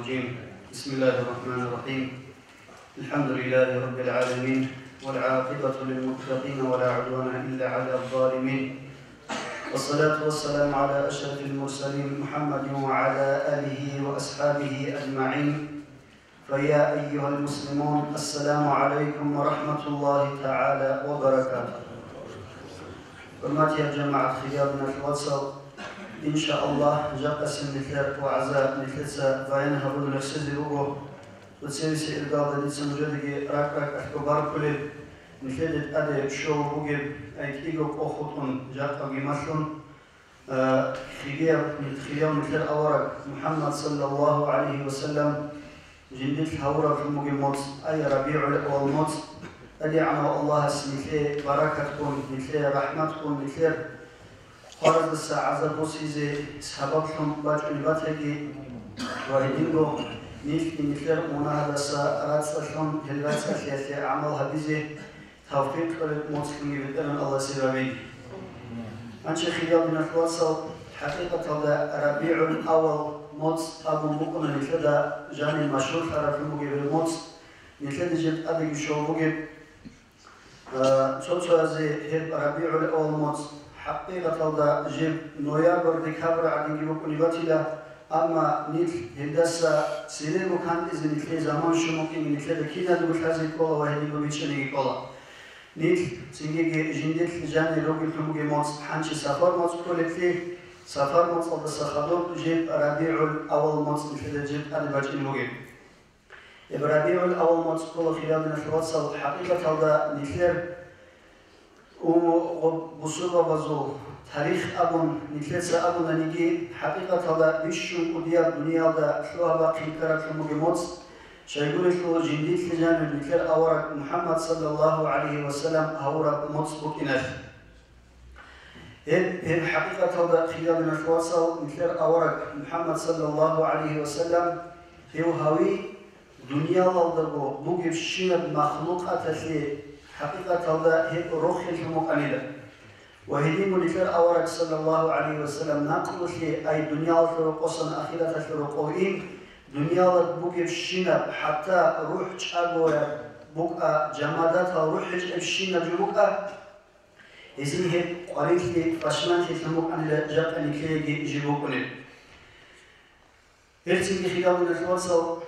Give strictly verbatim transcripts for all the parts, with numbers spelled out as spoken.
الرجيم. بسم الله الرحمن الرحيم. الحمد لله رب العالمين، والعاقبة للمتقين، ولا عدوان إلا على الظالمين. والصلاة والسلام على أشرف المرسلين محمد وعلى آله وأصحابه أجمعين. فيا أيها المسلمون، السلام عليكم ورحمة الله تعالى وبركاته. ХӀурматиял жамагӀат, хириял диналъул вацал, иншааллагь, жакъасеб нилъер вагӀза нилъеца баян гьабун рехсезе буго. Цебесеб иргаялда дица нужедаги ракӀ-ракӀалъго баркулеб, нилъеде тӀаде щолеб бугеб, ай кӀиго къо хутӀун, жакъаги малъун, а, хирияв, хирияв нилъер авараг МухӀаммад саллаллагьу гӀалайгьи ва саллам жиндилъ гьавураблъун бугеб моцӀ, ай РабигӀул-аввал моцӀ, ТӀадегӀанав Аллагьас нилъее баракатгун, нилъее рахӀматгун, нилъер хвараздаса гӀазаб босизе сабаблъун бачӀунеб батаги ва гьединго нилъги нилъер мунагьаздаса рацӀцӀалъун гьел рацӀцӀалъиялъе гӀамал гьабизе тавфикъ кьолеб моцӀлъунги БетӀергьан Аллагьасе рагӀаби. Гьанже, хириял диналъул вацал, хӀакъикъаталда РабигӀул-аввал моцӀ абун букӀуна нилъеда жанир машгьурлъараблъун бугеб гьеб моцӀ, нилъеде жиб тӀадеги щолеб бугеб. Э, цо-цоязе гьеб РабигӀул-аввал моцӀ хӀакъикъаталда жиб ноябрь-декабрь гӀадинги букӀунеб батила, амма нилъ гьелдаса церего кантӀизе нилъее заман щун букӀинги нилъеда киназего лъазе ккола ва гьединго бичӀчӀизеги ккола. Нилъ цинги жиндилъ жанир ругеллъун бугеб моцӀ гьанже сафар моцӀ кколеблъи, сафар моцӀалдаса хадуб жиб РабигӀул-аввал моцӀ нилъеда жиб тӀаде бачӀине бугеб. Гьеб РабигӀул-аввал моцӀ ккола, хириял диналъул вацал, хӀакъикъаталда нилъер у-, гъоб-, бусурбабазул тарих абун, нилъеца абунаниги, хӀакъикъаталда бищун кӀудияб дуниялда лъугьа-бахъин ккараблъун бугеб моцӀ, щайгурелъул жиндилъ жанир нилъер авараг МухӀаммад саллаллагьу гӀалайгьи ва саллам гьавураб моцӀ букӀиналъ. Гьеб, гьеб хӀакъикъаталда, хириял диналъул вацал, нилъер авараг МухӀаммад саллаллагьу гӀалайгьи ва саллам, гьев гьави дуниялалдаго бугебщинаб махлукъаталъе хӀакъикъаталда гьеб рохеллъун букӀанила. Ва гьединго нилъер авараг саллаллагьу гӀалайгьи ва саллам накълулъе, ай дуниялалъул рокъосан ахираталъул рокъов ин, дуниялалда бугебщинаб, хӀатта рухӀ чӀагояб букӀа, жамадатал рухӀ гьечӀебщинаб жо букӀа, гьезие гьеб къварилъи пашманлъилъун букӀанила, жакъа нилъееги жиб букӀунеб. Гьелцинги, хириял диналъул вацал,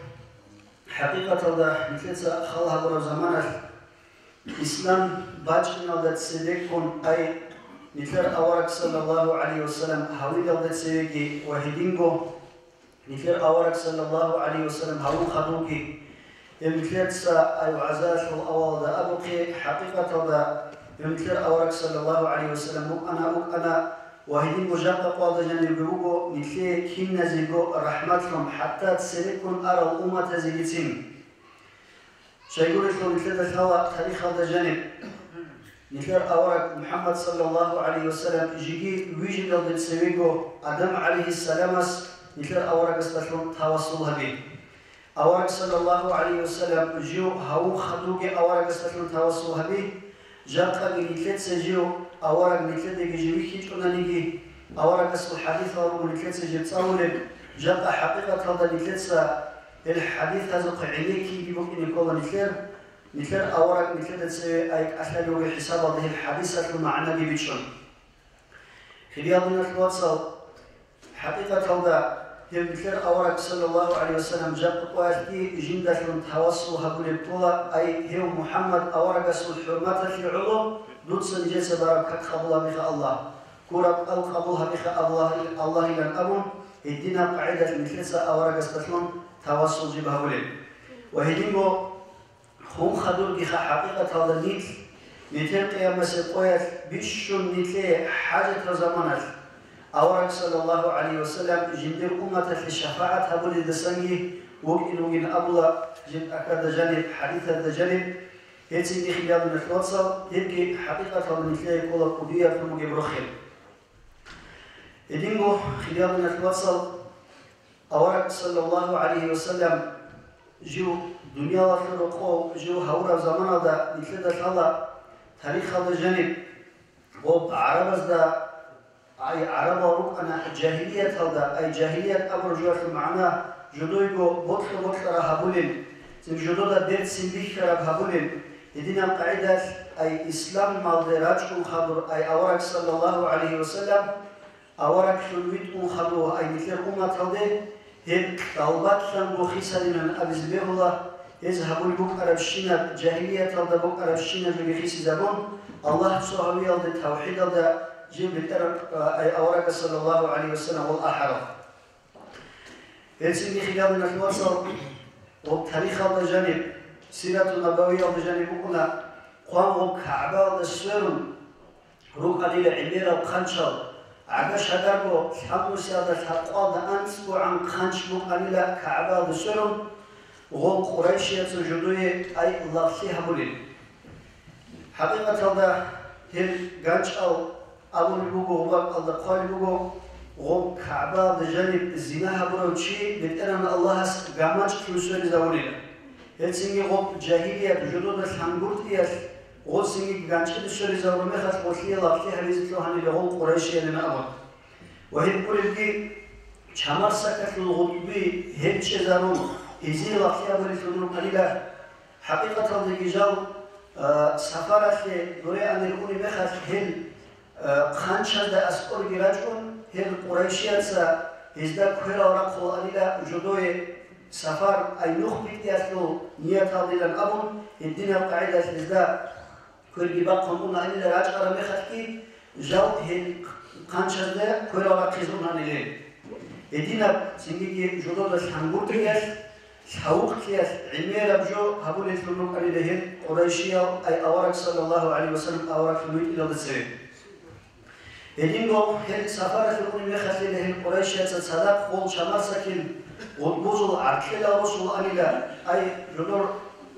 хӀакъикъаталда нилъеца хал гьабураб заманалъ ислам бачӀиналда цебеккун, ай нилъер авараг саллаллагьу гӀалайгьи ва саллам гьавилалда цевеги ва гьединго нилъер авараг саллаллагьу гӀалайгьи ва саллам гьавун хадубги, гьев нилъеца ай вагӀзаялъул авалалда абухъе, хӀакъикъаталда гьев нилъер авараг саллаллагьу гӀалайгьи ва саллам вукӀана, вукӀана ва гьединго жакъа къоялда жанибги вуго нилъее киназего рахӀматлъун, хӀатта цереккун арал умматазегицин. Щайгурелъул нилъеда лъала тарихалда жаниб, нилъер авараг МухӀаммад саллаллагьу гӀалайгьи ва саллам жеги вижидалде цевего Адам гӀалайгьиссаламас нилъер аварагасдалъун тавассул гьаби. Авараг саллаллагьу гӀалайгьи ва саллам жив гьавун хадубги аварагасдалъун тавассул гьаби, жакъаги нилъеца жив авараг нилъедаги жив вихьичӀониги, аварагасул хӀадисал руго нилъеца жив цӀалулеб, жакъа хӀакъикъаталда нилъеца гьел хӀадисазухъе гӀенеккиги букӀине ккола нилъер, нилъер авараг нилъеда цеве ай кӀалъалев вугев хӀисабалда гьел хӀадисалъул магӀнаги бичӀчӀун. Хириял диналъул вацал, хӀакъикъаталда гьев нилъер авараг саллаллагьу гӀалайгьи ва саллам жакъа къоялъги жиндалъун тавассул гьабулеб ккола, ай гьев МухӀаммад аварагасул хӀурматалъе гӀоло дуца нижеца бараб как къабул гьабиха Аллагь, ккураб кӀал къабул гьабиха Аллагь, Аллагьилан абун, гьединаб къагӀидалъ нилъеца аварагасдалъун тавассул жиб гьабулеб. Ва гьединго хун хадургиха хӀакъикъаталда нилъ, метер къиямасеб къоялъ бищун нилъее хӀажатаб заманалъ, авараг саллаллагьу гӀалайгьи ва саллам жиндир умматалъе шафагӀат гьабулелдасанги вукӀин вугин абула жиб тӀахьазда жаниб, хӀадисазда жаниб, гьецинги, хириял диналъул вацал, гьебги хӀакъикъаталда нилъее ккола кӀудияблъун бугеб рохел. Гьединго, хириял диналъул вацал, авараг саллаллагьу гӀалайгьи ва саллам жив дуниялалъул рокъов жив гьавураб заманалда нилъеда лъала тарихалда жаниб, гъоб гӀарабазда, ай гӀарабал рукӀана жагьилияталда, ай жагьилият абураб жоялъул магӀна жодойго бокьа-бокьараб гьабулел, цин жодода берцин бихьараб гьабулел, гьединаб къагӀидалъ ай исламалде рачӀун хадур ай авараг, саллаллагьу гӀалайгьи вассалам, авараглъун витӀун хадув ай нилъер умматалде, гьеб кьалбатлъанго хисарилан абизе бегьула, гьез гьабулеб букӀарабщинаб, жагьилияталда букӀарабщинаб жоги хисизабун, Аллагь цо гьавиялде, тавхӀидалда жив бетӀераб ай аварагас, саллаллагьу гӀалайгьи вассалам, вал ахӀарал. Гьелцинги, хириял диналъул вацал, гъоб тарихалда жаниб, Сирату Набавиялда жаниб букӀуна, хъван гъоб КагӀбаялда сверун рукӀанила гӀемерал хъанчал, гӀага-шагарго лъабнусиялда лъабкъоялда анцӀбугӀан хъанч букӀанила КагӀбаялда сверун, гъол къурайшияца жодое ай лагълъи гьабулел. ХӀакъикъаталда гьел ганчӀал абулеб буго, гъоб бакӀалда хъвалеб буго, гъоб КагӀбаялда жаниб зина гьабурав чи БетӀергьан Аллагьас гамачӀлъун сверизавулила. Гьелцинги гъоб жагьилият жодода лъангутӀиялъ гъосинги ганчӀиде сверизавураб мехалъ гъолъие лагълъи гьабизе лъугьанила гъол къурайшиялин абун. Ва гьеб гуребги, чамасдакалъул гъутӀби гьел чӀезарун, гьезие лагълъи гьабулеллъун рукӀанила. ХӀакъикъаталдаги жал, а, сапаралъе дуре анир унеб мехалъ гьел, а, хъанчазда аскӀорги рачӀун, гьел къурайшияца гьезда кверал рахъулаанила жодое сапар ай нух битӀиялъул нияталдилан абун, гьединаб къагӀидалъ гьезда кверги бахъун унаанила рачӀараб мехалъги, жал гьел хъанчазда кверал рахъизе унаанила. Гьединаб цинги жодода лъангутӀиялъ, лъавукълъиялъ гӀемераб жо гьабулеллъун рукӀанила гьел къурайшиял ай авараг, саллаллагьу гӀалайгьи вассалам, авараглъун витӀиналда цеве. Гьединго гьел сапаралъе унеб мехалъила гьел къурайшияца цадахъ гъол чамасдакил гъутӀбузул гӀаркьелал росулаанила, ай жодор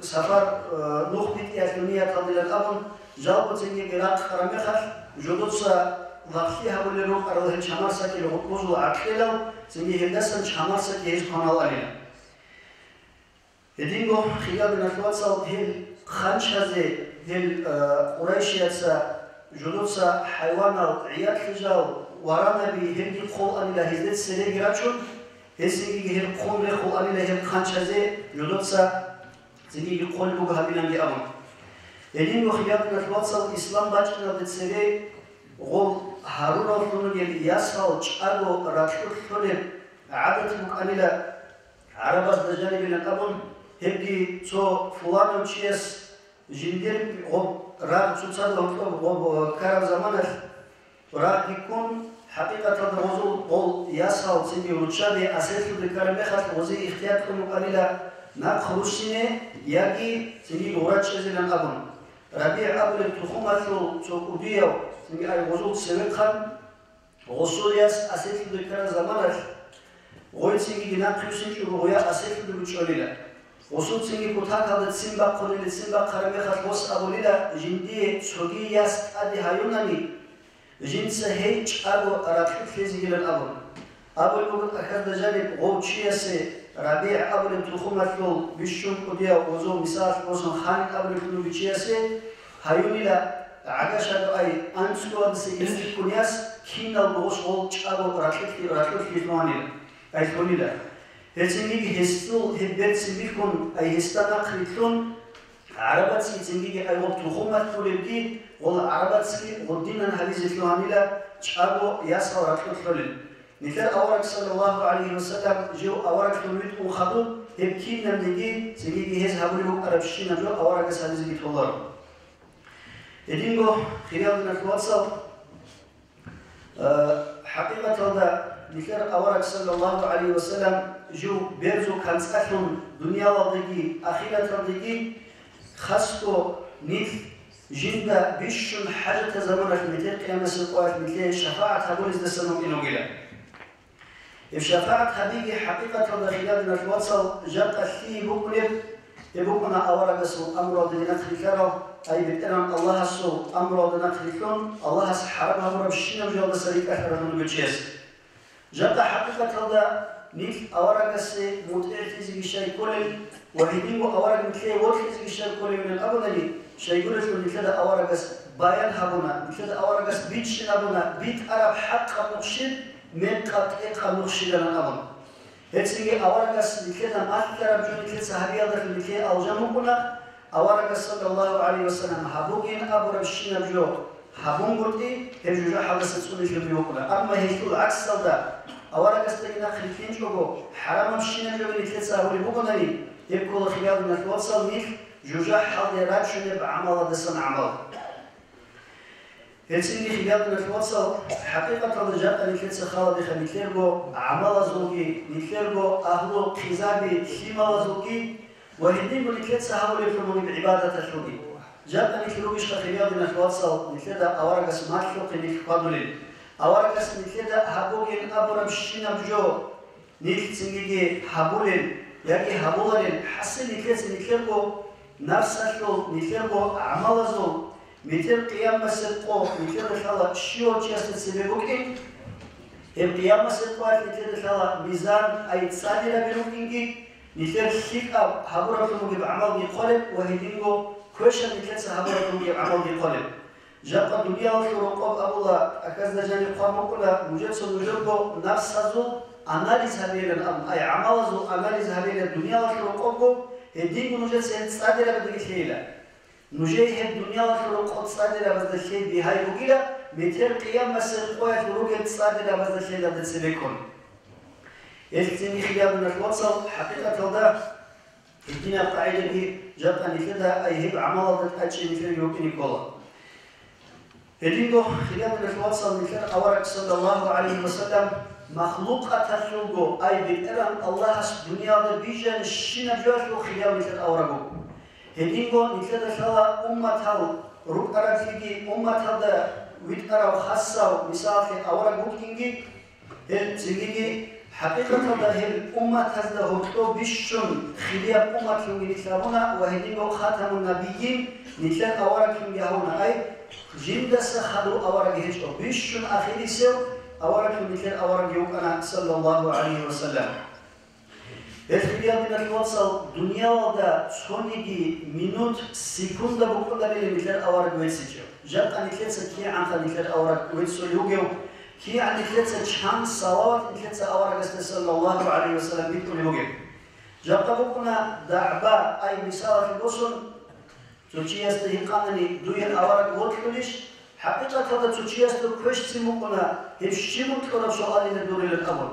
сапар, э, нух битӀиялъул нияталдилан абун, жалго цинги рахъараб мехалъ, жодоца лагълъи гьабулел рукӀарал гьел чамасдакил гъутӀбузул гӀаркьелал, цинги гьелдасан чамасдаки гьез кваналаанила. Гьединго, хириял диналъул вацал, гьел хъанчазе, гьел, э, къурайшияца жодоца хӀайванал, гӀиял-хижал, варанаби гьелги хъолаанила гьезде цереги рачун, гьесиеги гьел хъун рехулаанила гьел хъанчазе жодоца цинги хъолеб буго гьабиланги абун. Гьединго, хириял диналъул вацал, ислам бачӀиналде цере гъол гьарураллъун ругел ясал чӀаго ракьулъ лъолеб гӀадат букӀанила гӀарабазда жанибилан абун, гьебги цо фуланав чияс жиндир гъоб рагъ цоцазда гьоркьоб гъоб ккараб заманалъ рагъги ккун, хӀакъикъаталда гъозул гъол ясал цинги руччаби асирлъуде ккараб мехалъ гъозие ихтияр кьун букӀанила нахъ руссине яги цинги гъура чӀезилан абун. РабигӀ абулеб тухумалъул цо кӀудияв цинги ай гъозул цевехъан, гъосул яс асирлъуде ккараб заманалъ, гъой цинги нахъ руссинчӀого гъоя асирлъуде бучӀолила. Гъосул цинги кутакалда ццин бахъунила, ццин бахъараб мехалъ гъос абулила, жиндие цоги яс тӀаде гьаюнани, жинца гьей чӀаго ракьулъ лъезегилан абун. Абулеб буго тӀахьазда жаниб гъов чиясе, РабигӀ абулеб тухумалъул бищун кӀудияв гъозул, мисалалъ босун, Халид абулеб лъугьунев чиясе гьаюнила гӀага-шагарго ай анцӀгоялдаса гьесде ккун яс киналго гъос гъол чӀаго ракьулъ-, ракьулъ лъугьанила, ай лъугьунила. Гьелцинги гьесул гьеб берцин бихьун, ай гьесда нахърилълъун, гӀарабацги цинги ай гъоб тухумалъ гуребги, гъол гӀарабацги гъодинан гьабизе лъугьанила чӀаго ясал ракьулъ лъолел. Нилъер авараг, саллаллагьу гӀалайгьи вассалам, жив авараглъун витӀун хадуб, гьеб кинабниги цинги гьез гьабулеб букӀарабщинаб жо аварагас гьабизеги толаро. Гьединго, хириял диналъул вацал, Э, хӀакъикъаталда, нилъер авараг, саллаллагьу гӀалайгьи вассалам, жив берзул канцӀалъун дуниялалдаги ахираталдаги, хасго нилъ жинда бищун хӀажатаб заманалъ метер къиямасеб къоялъ нилъее шафагӀат гьабулездасан вукӀине вугила. Гьеб шафагӀат гьабиги, хӀакъикъаталда, хириял диналъул вацал, жакъа лъие букӀунеб, гьеб букӀуна аварагасул амруялда нахърилълъарал, ай БетӀергьан Аллагьасул амруялда нахърилълъун, Аллагьас хӀарам гьабурабщинаб жоялдаса рикӀкӀалъараб буго чияс. Жакъа хӀакъикъаталда нилъ аварагасе мутӀигӀлъизеги щай кколел ва гьединго авараг нилъее вокьизеги щай кколевилан абунани, щайгурелъул нилъеда аварагас баян гьабуна, нилъеда аварагас бичӀчӀи гьабуна, битӀараб хӀакъаб нух щиб, мекъаб-тӀекъаб нух щибилан абун. Гьецинги аварагас нилъеда малъараб жо нилъеца гьабиялдалъун нилъее алжан букӀуна, аварагас саллаллагьу гӀалайгьи вассалам гьабугин абурабщинаб жо гьабунгутӀи, гьеб жужахӀалдаса цӀунулъун букӀуна. Амма гьелъул гӀаксалда, аварагасдаги нахъ рилълъинчӀого, хӀарамабщинаб жоги нилъеца гьабулеб бугонари, гьеб ккола, хириял диналъул вацал, нилъ жужахӀалде рачунеб гӀамаладасан гӀамал. Гьецинги, хириял диналъул вацал, хӀакъикъаталда жакъа нилъеца халабиха нилъерго гӀамалазулги, нилъерго агьлу хъизаби лъималазулги ва гьединго нилъеца гьабулеблъун бугеб гӀибадаталъулги. Жакъа нилъ ругищха, хириял диналъул вацал, нилъеда аварагас малъухъе нилъ хьвадулел? Аварагас нилъеда гьабугин абурабщинаб жо нилъ цинги гьабулел яги гьабуларел, хӀасил нилъеца нилъерго нафсалъул, нилъерго гӀамалазул, метер къиямасеб къо нилъеда лъала щивав чиясда цебе букӀин, гьеб къиямасеб къоялъ нилъеда лъала мизан, ай цӀадираби рукӀинги, нилъер лъикӀаб гьабураблъун бугеб гӀамалги хъвалеб ва гьединго квешаб нилъеца гьабураблъун бугеб гӀамалги хъвалеб. Жакъа дуниялалъул рокъоб абула, тӀахьазда жаниб хъван букӀуна, нужеца нужерго нафсазул анализ гьабейилан абун, ай гӀамалазул анализ гьабейилан дуниялалъул рокъобго, гьединго нужеца гьел цӀадирабаздаги лъейила. Нужее гьеб дуниялалъул рокъоб цӀадирабазда лъей бигьай бугила, метер къиямасеб къоялъ ругел цӀадирабазда лъелалда цебеккун. Гьелъ цинги, хириял диналъул вацал, хӀакъикъаталда, гьединаб къагӀидаги жакъа нилъеда, ай гьеб гӀамалалда тӀадчӀей нилъеда рукӀине ккола. Гьединго, хириял диналъул вацал, нилъер авараг саллаллагьу гӀалайгьи вассалам махлукъаталъулго, ай БетӀергьан Аллагьас дуниялда бижанщинаб жоялъул хирияв нилъер авараг вуго. Гьединго нилъеда лъала умматал рукӀараблъиги, умматалда витӀарав хасав, мисалалъе, авараг вукӀинги, гьел цинги, хӀакъикъаталда гьел умматазда гьоркьоб бищун хирияб умматлъунги нилъ гьабуна ва гьединго хатамун набийин нилъер авараглъунги гьавуна, ай, жиндаса хадув авараг гьечӀо, бищун ахирисев авараглъун нилъер аварагги вукӀана, саллаллагьу гӀалайгьи вассалам. Гьел, хириял диналъул вацал, дуниялалда цониги минут, секунда букӀундабилеб нилъер авараг вецичӀев. Жакъа нилъеца кигӀанха нилъер авараг веццулев вугев, кигӀан нилъеца чан салават нилъеца аварагасда саллаллагьу гӀалайгьи вассалам битӀулев вугев. Жакъа букӀуна дагӀба, ай, мисалалъе босун, цо чиясда гьикъанани, дуе авараг вокьулищ? ХӀакъикъаталда цо чиясда квешцин букӀуна, гьеб щиб бокьараб суалилан дурилан абун.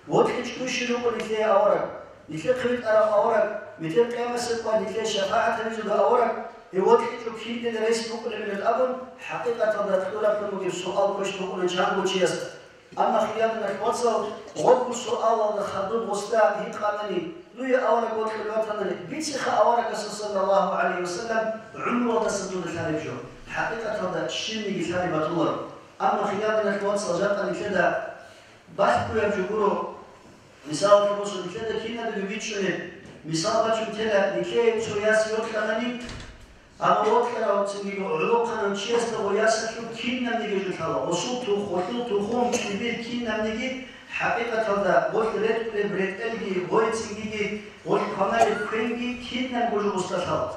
ВокьичӀого щиб букӀун нилъее авараг? Нилъехъе витӀарав авараг, метер къиямасеб къоялъ нилъее шапагӀат гьабизего авараг, гьев вокьичӀого киндила рес букӀунебилан абун, хӀакъикъаталда кьураблъун бугеб суал квеш букӀуна чанго чиясда. Амма, хириял диналъул вацал, гъобго суалалда хадуб гъосда гьикъанани, дуе авараг вокьулев ватанани, бициха аварагасул саллаллагьу гӀалайгьи вассалам гӀумруялдаса дуда лъалеб жо. ХӀакъикъаталда щибниги лъалеб батуларо. Амма, хириял диналъул вацал, жакъа нилъеда балъгояб жо гуро, мисалалъе босун, нилъеда кинабго бичӀчӀулеб мисал бачун тела, нилъее цо яс йокьанани, Амма вокьарав цинги гӀолохъанав чиясда гъо ясалъул кинабниги жо лъала, гъосул тух, гъолъул тухум, кибир кинабниги, хӀакъикъаталда гъолъ ретӀулеб ретӀелги, гъой цинги гъолъ кваналеб квенги кинабго жо гъосда лъала.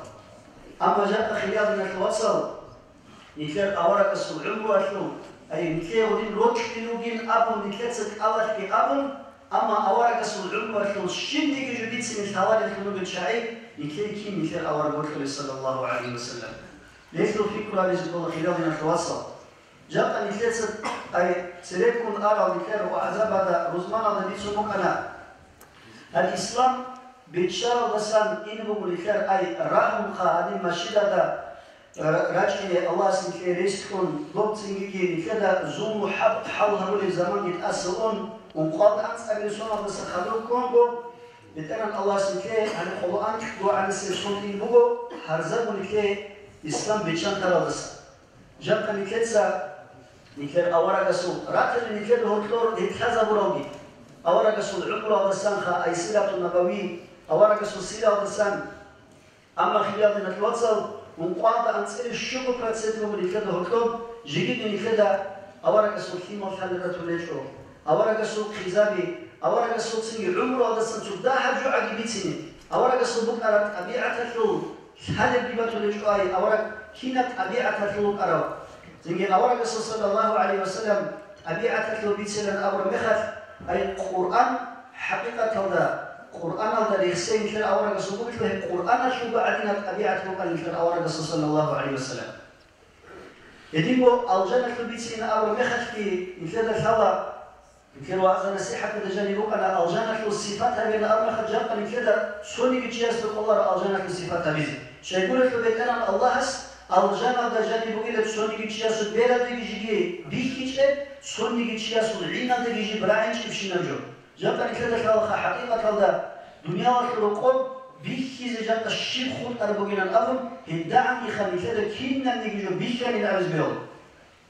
Амма жакъа, хириял диналъул вацал, нилъер аварагасул гӀумруялъул, ай, нилъее гьудин рокьи ругин абун, нилъеца кӀалалъги абун, Амма аварагасул гӀумруялъул щибниги жо бицине лъалареллъун ругел чагӀи, нилъее кин нилъер авараг вокьулев, саллаллагьу гӀалайгьи вассалам? Гьелъул пикру гьабизе ккола, хириял диналъул вацал. Жакъа нилъеца, ай, цереккун арал нилъер вагӀзабада, рузманалда бицун букӀана. Гьал ислам биччаралдасан ин буго нилъер, ай, рагьмуха гьадин машидада ра-, рачӀине Аллагьас нилъее рес кьун, доб цинги нилъеда зулму хӀал гьабулеб заманги тӀаса ун, ункъоялда анцӀабилеб соналдаса хадур ккунго, БетӀергьан Аллагьас нилъее гьаниб къоло анкьго гӀанасеб сон ин буго, гьарзабго нилъее ислам биччан таралдаса. Жакъа нилъеца нилъер аварагасул, ратани нилъеда гьоркьор гьеб лъазабуралги, аварагасул гӀумруялдасанха, ай, Сиратун Набави, аварагасул сиралдасан, Амма, хириял диналъул вацал, ункъоялда анцӀила щуго процент буго нилъеда гьоркьоб, жеги нилъеда аварагасул лъимал лъалеб батулеб гьечӀо. Аварагасул хъизаби, аварагасул цинги гӀумруялдасан цо дагьаб жо гӀаги бицине, аварагасул букӀараб тӀабигӀаталъул лъалебги батулеб гьечӀо, ай, авараг кинаб тӀабигӀаталъул вукӀарав. Цинги аварагасул, саллаллагьу гӀалайгьи вассалам, тӀабигӀаталъул бицилан абураб мехалъ, ай, Къуръан ХӀакъикъаталда, Къуръаналда рехсей нилъер аварагасул бугелъул, гьеб Къуръаналъулго гӀадинаб тӀабигӀат букӀана нилъер аварагасул, саллаллагьу гӀалайгьи ва саллам. Гьединго алжаналъул бицина абураб мехалъги нилъеда лъала, нилъер вагӀза-насихӀаталда жаниб букӀана, алжаналъул сипат гьабеян абураб мехалъ жакъа нилъеда цониги чиясда кӀоларо алжаналъул сипат гьабизе. Щайгурелъул БетӀергьан Аллагьас алжаналда жаниб бугила цониги чиясул бералдаги жеги бихьичӀеб, цониги чиясул гӀиналдаги жиб рагӀинчӀебщинаб жо. Жакъа нилъеда лъалаха хӀакъикъаталда дуниялалъул рокъоб бихьизе жакъа щиб хутӀараб бугилан абун, гьелдагӀанги ха нилъеда кинабниги жо бихьанин абизе бегьула.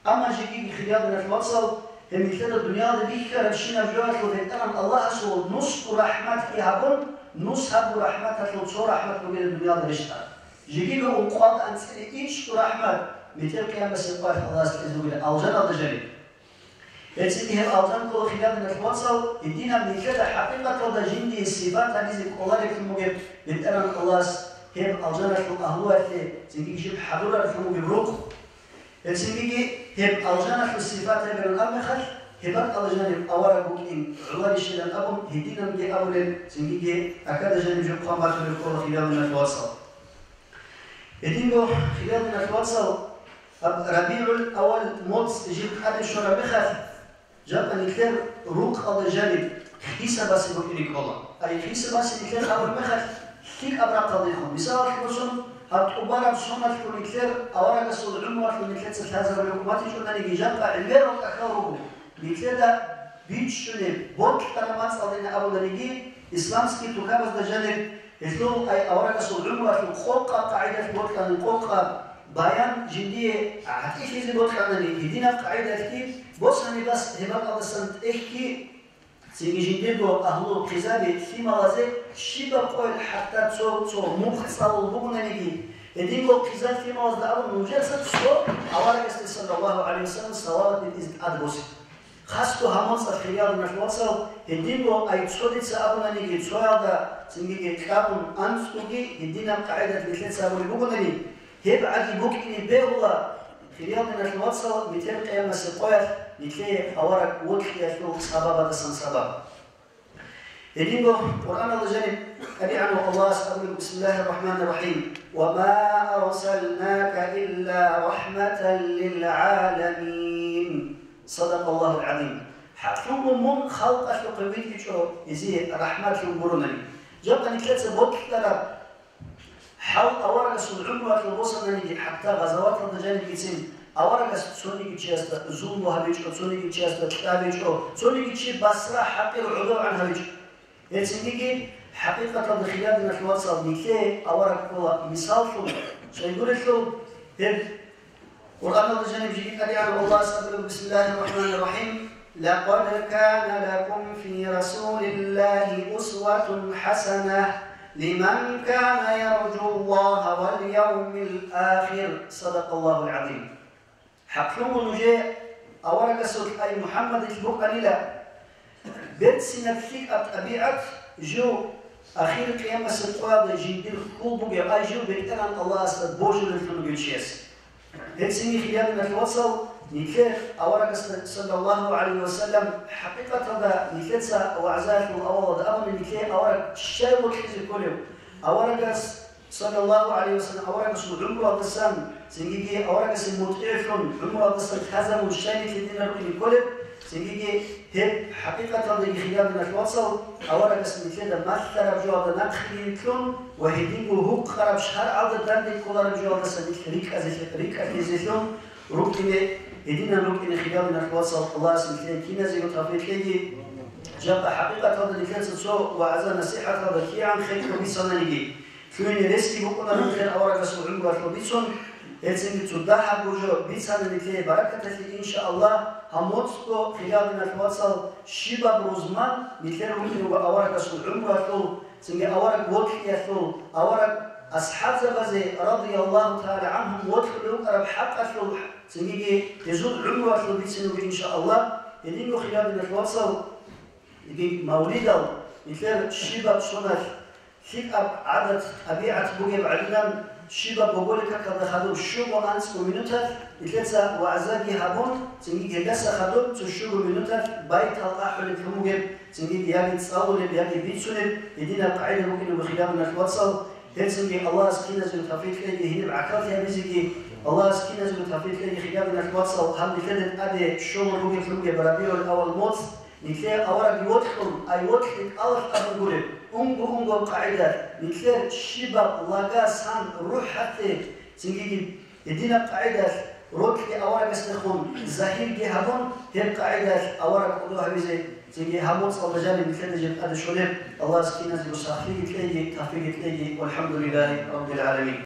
Амма жеги, хириял диналъул вацал, гьеб нилъеда дуниялда бихьарабщинаб жоялъул БетӀергьан Аллагьасул нусго рахӀматги гьабун, нус гьабго рахӀматалъул цо рахӀмат бугила дуниялда рещтӀараб. Жеги ункъоялда анцӀила ичӀго рахӀмат метер къиямасеб къоялъ Аллагьас кьезе бугила алжаналда жаниб. Гьецин гьеб алжан ккола, хириял диналъул вацал, гьединаб нилъеда хӀакъикъаталда жиндие сипат гьабизе кӀоларевлъун бугеб БетӀергьан Аллагьас гьеб алжаналъул агьлуялъе цинги жиб хӀадурареблъун бугеб рукъ. Гьецинги гьеб алжаналъул сипат гьабилан абмехалъ, гьеб бакӀалда жаниб авараг вукӀин гӀоларищилан абун, гьединанги абулел, цинги акада жаниб жо хъван батулеб ккола, хириял диналъул вацал. Гьединго, хириял диналъул вацал, гьаб РабигӀул-аввал моцӀ жиб тӀаде щвараб мехалъ, жакъа нилъер рукъалда жаниб хисабасе букӀине ккола. Ай хисабасе нилъер абураб мехалъ, лъикӀаб рахъалдехун. Мисалалъе босун, гьаб тӀубараб соналъго нилъер аварагасул гӀумруялъул нилъеца лъазабулеб хӀукуматичӀонаниги, жакъа гӀемерал тӀахьал руго. Нилъеда бичӀчӀулеб, бокьараб мацӀалдайин абунаниги, исламский тукабазда жанир гьелъул, ай аварагасул гӀумруялъул къокъаб къагӀидалъ бокьани, къокъаб баян жиндие гӀатӀилъизе бокьанани, гьединаб къагӀидалъги босани бас гьеб бакӀалдасан тӀехьги, цинги жиндирго агьлу хъизаби лъималазе щибаб къойил хӀатта цо, цо мухъ цӀалул бугонаниги, гьединго хъизан лъималазда абун нужеца цо аварагасде, саллаллагьу гӀалайгьи ва саллам, салават битӀизе тӀад босе. Хасго гьаб моцӀалъ, хириял диналъул вацал, гьединго ай цо дица абунаниги, цоялда цинги кьабун анцӀгоги, гьединаб къагӀидалъ нилъеца абулеб бугонари, гьеб гӀаги букӀине бегьула, хириял диналъул вацал, метер къиямасеб къоялъ нилъее авараг вокьиялъул сабабадасан сабаб. Гьединго Къуръаналда жаниб ТӀадегӀанав Аллагьас абулеб: «Бисмиллагьир рахӀманир рахӀим. Ва ма арсалнака илла рахӀматан лил гӀаламин». Садакъаллагьул гӀазим. ХӀакълъунго мун халкъалъухъе витӀичӀо гьезие рахӀматлъун гуронани. Жакъа нилъеца бокьараб хӀал аварагасул гӀумруялъул босананиги, хӀатта гъазаваталда жанибгицин аварагас цониги чиясда зулму гьабичӀо, цониги чиясда кьабичӀо, цониги чи басра хӀакъир гӀодовгӀан гьавичӀо. Гьецинги хӀакъикъаталда, хириял диналъул вацал, нилъее авараг ккола мисаллъун, щайгурелъул гьеб Къуръаналда жаниб жеги ТӀадегӀанав Аллагьас абулеб: «Бисмиллагьир рахӀманир рахӀим. Лакъад кана лакум фи расулиллагьи усватун хӀасана, лиман кана яржуллагьа вал явмил ахир». Садакъаллагьул гӀазим. ХӀакълъунго нужее аварагасул, ай МухӀаммадил, букӀанила берцинаб лъикӀаб тӀабигӀат жив ахир къиямасеб къоялда жиндир хьул бугеб, ай жив БетӀергьан Аллагьасда божулевлъун вугев чияс. Гьецинги, хириял диналъул вацал, нилъер аварагасда, саллаллагьу гӀалайгьи ва саллам, хӀакъикъаталда нилъеца вагӀзаялъул авалалда абуна, нилъее авараг щай вокьизе кколев? Аварагас, саллаллагьу гӀалайгьи ва саллам, аварагасул гӀумруялдасан, цинги аварагасде мутӀигӀлъун гӀумруялдасан лъазабун щай нилъ гьединал рукӀине кколеб? Цинги гьеб хӀакъикъаталдаги, хириял диналъул вацал, аварагас нилъеда малъараб жоялда нахъе кьун ва гьединго гьукъараб шаргӀалда данде кколараб жоялдаса нилъ рикӀкӀазе-, рикӀкӀалъизелъун рукӀине, гьединан рукӀине, хириял диналъул вацал, Аллагьас нилъее киназего тавфикъ кьеги. Жакъа хӀакъикъаталда нилъеца цо вагӀза-насихӀаталда кигӀан хӀехьо бицананиги, лъугьине ресги букӀунараб нилъер аварагасул гӀумруялъул бицун, гьецинги цо дагьаб гужо бицана нилъее баракаталъе, иншааллагь. Гьаб моцӀго, хириял диналъул вацал, щибаб рузман нилъер вукӀине вуго аварагасул гӀумруялъул, цинги авараг вокьиялъул, авараг асхӀабзабазе, радияллагьу тагӀала гӀангьум, вокьулев вукӀараб хӀакъалъул, цинги гьезул гӀумруялъул бицине вуго, иншааллагь. Гьединго, хириял диналъул вацал, Гьеб мавлидал нилъер щибаб соналъ лъикӀаб гӀадат-тӀабигӀат бугеб гӀадинан, Щибаб боголикакалда хадуб щуго анцӀго минуталъ нилъеца вагӀзаги гьабун, цинги гьелдаса хадуб цо щуго минуталъ байтал ахӀулеблъун бугеб, цинги яги цӀалулеб, яги бицунеб гьединаб къагӀида букӀине буго, хириял диналъул вацал. Гьелцинги Аллагьас киназего тавфикъ кьеги гьениб гӀахьаллъи гьабизеги, Аллагьас киназего тавфикъ кьеги, хириял диналъул вацал, гьаб нилъеда тӀаде щолеб бугеблъун бугеб РабигӀул-аввал моцӀ, нилъее авараг вокьун, ай вокьи кӀалалъ абун гуреб, унго-унгояб къагӀидалъ, нилъер щибаб лага сан рухӀалъе, цинги гьединаб къагӀидалъ, рокьи аварагасдехун загьирги гьабун, гьеб къагӀидалъ авараг кӀодо гьавизе, цинги гьаб моцӀалда жаниб нилъеда жиб тӀаде щолеб. Аллагьас киназего сахлъиги кьеги, тавфикъги кьеги. ВалхӀамдулиллагьи раббил гӀаламин.